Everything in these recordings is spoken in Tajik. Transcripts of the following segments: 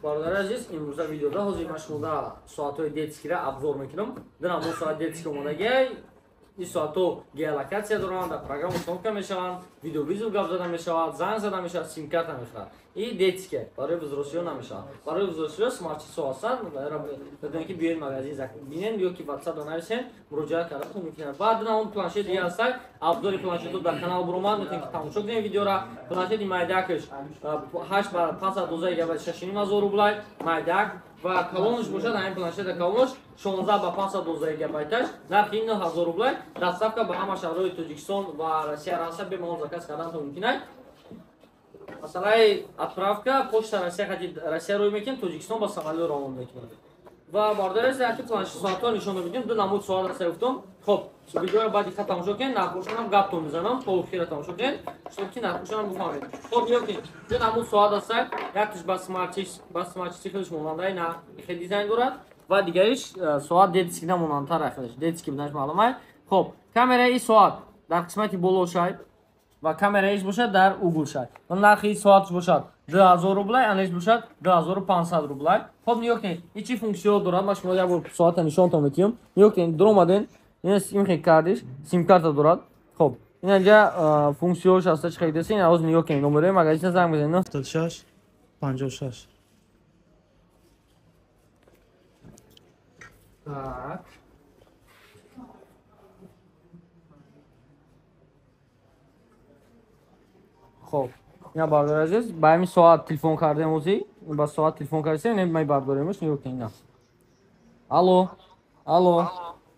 Бародари азиз, имрӯза видеода ҳозир ман шумода соатҳои детскира обзор мекунам. Динам мо соат детский омодагиай. Ин соатҳо геолокатсия доранд, дар программа установка мешаванд, видеовызов гап зада мешавад, занг зада мешавад, симкарта мехӯрад. И детские барои взрослиё намешавад. Барои взрослиё смарт-часо ҳастанд, метавонед ки биёед магазин бинен ё ки ватсапда нависен, муроҷиат карда мумкин. Баъд дина он планшет дига ҳастак, обзори планшетҳо дар канал буромад, метавонед ки тамошо кунед видеора. Планшети майдакаш 8 ба 512 гигабайт 6500 рублай майдак ва калонаш бошад, ҳамин планшета калонаш 16 ба 512 гигабайташ нархи 9000 рублай. Доставка ба ҳама шаҳрҳои Тоҷикистон ва Россия раста, бемалол заказ карданатон мумкин аст. Масъалаи отправка почта Россия хати Россия рӯй мекунем, Тоҷикистон ба самолёт равон мекунем. Ва бародари азиз, яке планшет соатҳо нишон медиҳем, ду намуд соат аст гуфтам. Хоб, видеоро баъд диққат тамошо кунед, нархҳошонам гаптон мезанам, то охира тамошо кунед, чтоб ки нархҳошонам бифаҳмед. Хоб, нигоҳ кунед, ду намуд соат аст, якташ ба смарт-часы хелеш монандай на хел дизайн дорад ва дигариш соат детский на монандтар, хелеш детский буданаш маълум аст. Хоб, камераи ин соат дар қисмати боло шай ва камераиш бошад дар угол шай. Ва нархи ин соатш бошад 2000 рублай, анаш бошад 2500 рублай. Хоб, нигоҳ кунед, ин чӣ функсион дорад? Ман шумо як бор соата нишонтон медиҳам. Нигоҳ кунед, дуромаден, ин сим кардиш, сим-карта дорад. Хоб, ин инҷа функсионш ҳаста, чӣ хеле ин ҳоз нигоҳ кунед, номерои магазин занг бизанед. 76 56. Так. Хоб, ина бародари азиз, ба ҳамин соат телефон кардем, ҳозир ба соат телефон кардем, ин май бардоремаш, нигоҳ кунед, ина. Алло, алло,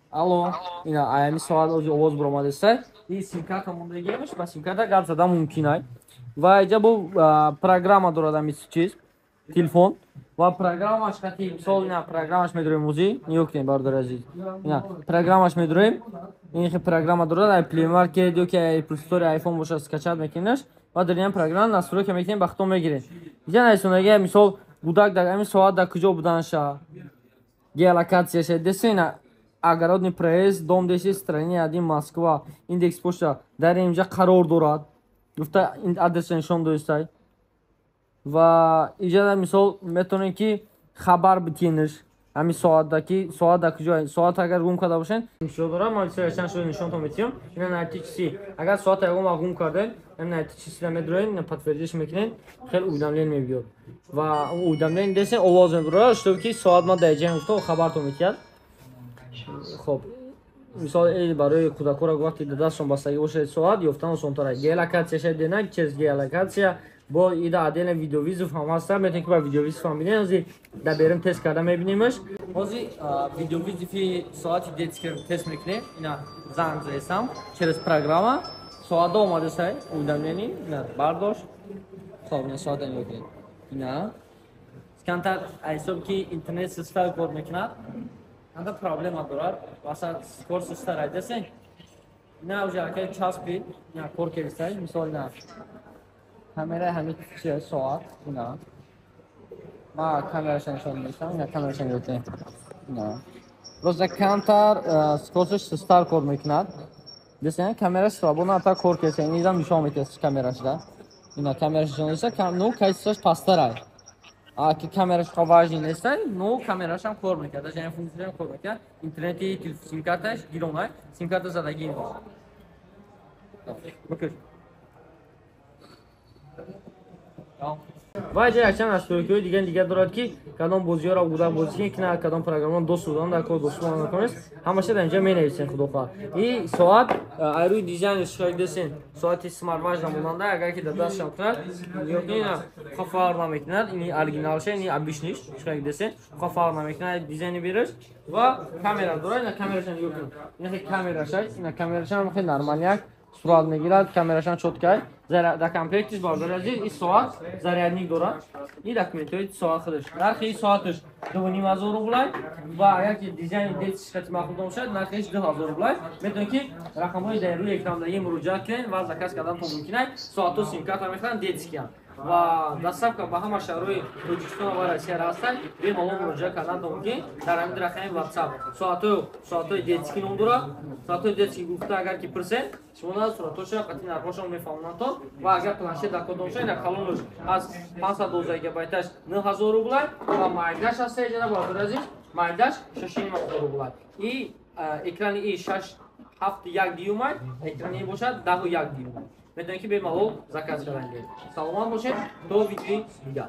алло, ина ҳамин соат ҳозир овоз баромадааст. Ин симкарта мондагиамаш, ба симкарта гап зада мумкин ай. Ва инҷа бо программа дорад ҳамин чиз, телефон. Ва программаш қати, мисол, ина программаш медорем ҳозир, нигоҳ кунед, бародари азиз. Ина программаш медорем. Ин хел программа дорад, ай Play Market ё ки Apple Store iPhone бошад, скачать мекунеш. Ва дар ин программа настройка мекунем, ба худтон мегиред. Инҷа нависондагия, мисол, гудак дар ҳамин соат дар куҷо буданша, геолокатсияша деса, ина Огородный проезд, дом 10, строение 1, Москва, индекс почта дар инҷа қарор дорад. Гуфта адреса нишон додистай. Ва инҷа мисол метавонед ки хабар битиенаш ҳамин соатда ки соат дар куҷо, соат агар гум карда бошед, нишон дорад. Ман бисёр чанд шуда нишонтон медиҳам. Ина найти часы, агар соат ягон вақт гум кардед, ҳамин найти часида медуроед, ина подтвердиш мекунед, хел уведомление мебиёд ва уведомление десен овоз мебурад, чтоб ки соат ма дар ҷаем гуфта хабартон медиҳад. Хоб, мисол, барои кӯдакҳоро вақте дар дастшон бастагӣ бошад, соат ёфтан осонтар аст. Геолокатсия шад дена, через геолокатсия бо ида отдельно видеовызов ҳам ҳаста, метавонед ки ба видеовызов ҳам бинед. Ҳозир дар берун тест карда мебинимаш. Ҳозир видеовызови соати детский тест мекунем. Ина занг заесам через программа, соатда омадасай уведомление, ина бардошт. Хоб, ина соата нигоҳ кунед. Ина камтар ҳисоб ки интернет систар кор мекунад, камтар проблема дорад, масалан кор систар айдасен. Ина уже акай часпид, ина кор кардисай. Мисол, ина камераи ҳамин соат, ина ма камераша нишон медиҳам, ина камераша нигоҳ кунед. Ина просто камтар скоростш систар кор мекунад. Десен камераш свободно ата кор кардиса, инам нишон медиҳад камерашда. Ина камераш нишон медиҳад, ну качествош пасттар ай. А ки камераш важный нест, но камераш ҳам кор мекунад, даже ин функсияам кор мекунад. Интернети симкарташ гирон ай, симкарта задагӣ бикаш. Ва ҷа якчанд настройкаҳои дигар дорад ки кадом бозиҳоро гудак бозӣ кунад, кадом программаро дост додан дар кор дост накунед, ҳамаша дар инҷа менависен. Худо хоҳад, и соат ай рӯи дизайнш шоҳид десен, соати смартвач намонанда, агар ки дар дастшам кунад, ина фарқ намекунад. Ини оригиналша, ини обычныйш, шоҳид десен, фарқ намекунад дизайни бераш. Ва камера дорад, ина камераша нигоҳ кунед, ина камераша, ина камерашам хеле нормалияк сурат мегирад, камерашам чёткай. Дар комплектиш, бародари азиз, ин соат зарядник дорад, ин документҳои соат худаш. Нархи ин соаташ 2500 рублай ва агар ки дизайни детский қати маъқул бошад, нархиш 2000 рублай. Метавонед ки рақамҳои дар рӯи экрандагӣ муроҷиат кунед ва заказ карданатон мумкин аст. Соатҳо симкарта мехӯранд, детскиянд. Ва доставка ба ҳама шаҳрҳои Тоҷикистон ва Россия ҳастанд. Бемалол муроҷиат кардан мумкин дар ҳамин рақами WhatsApp. Соатҳои детский ном дорад. Соатҳои детский гуфта агар ки пурсед, шумо на суратҳоша қатъи нархҳошон мефаҳмонанд. Ва агар планшет дар кодом шуда, ина калонаш аз 512 гигабайташ 9000 рублай ва майдаш ҳаста иҷара, бародари азиз, майдаш 6500 рублай. И экрани и 6 7 1 дюймай, экрани бошад 10 1 дюймай. Метавонед ки бемалол заказ кардан. Саломат бошед, то видеои дигар.